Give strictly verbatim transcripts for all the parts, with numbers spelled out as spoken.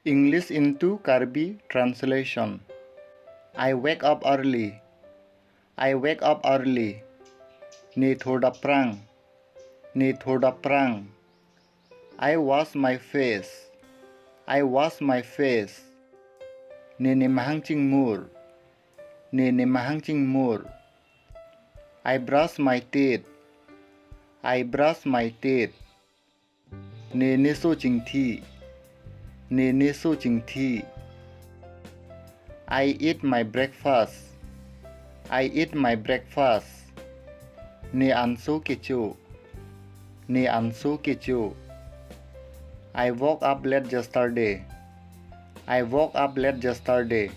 English into Karbi translation. I wake up early. I wake up early. Ne thurdapprang. Ne thurdapprang. I wash my face. I wash my face. Ne nemahang chingmur. Ne nemahang chingmur. I brush my teeth. I brush my teeth. Ne neso chingthi. Ne neso chingthi. I eat my breakfast. I eat my breakfast. Ne anso kecho. Ne anso kecho. I woke up late yesterday. I woke up late yesterday.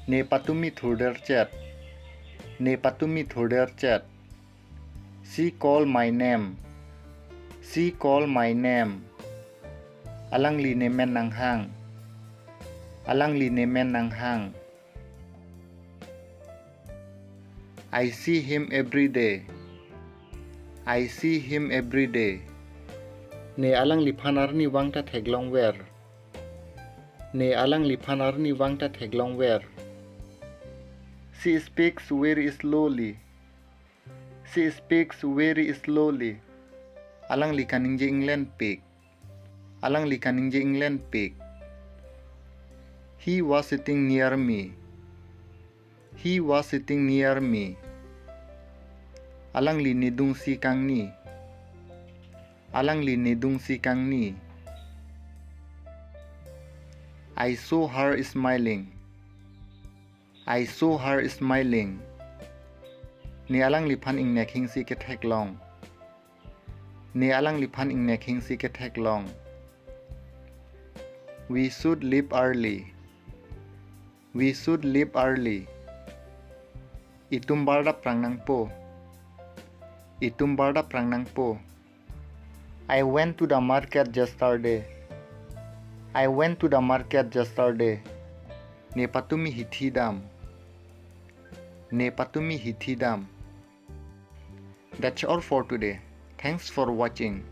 Ne patumi thurderchet. Ne patumi thurderchet. She called my name. She called my name. Alangli nemen nanghang. Alangli nemen nanghang. I see him every day. I see him every day. Ne alangliphan arnivang ta theklongver. Ne alangliphan arnivang ta theklongver. She speaks very slowly. She speaks very slowly. Alangli kaningje inglenpik. Alangli kaningje inglenpik. He was sitting near me. He was sitting near me. Alangli nedungsi kangni. Alangli nedungsi kangni. I saw her smiling. I saw her smiling. Ne alangliphan ingnek hingsi ketheklong. Ne alangliphan ingnek hingsi ketheklong. We should leave early. We should leave early. Itum bardapprang nangpo. Itum bardapprang nangpo. I went to the market yesterday. I went to the market yesterday. Ne patumi hithidam. Ne patumi hithidam. That's all for today. Thanks for watching.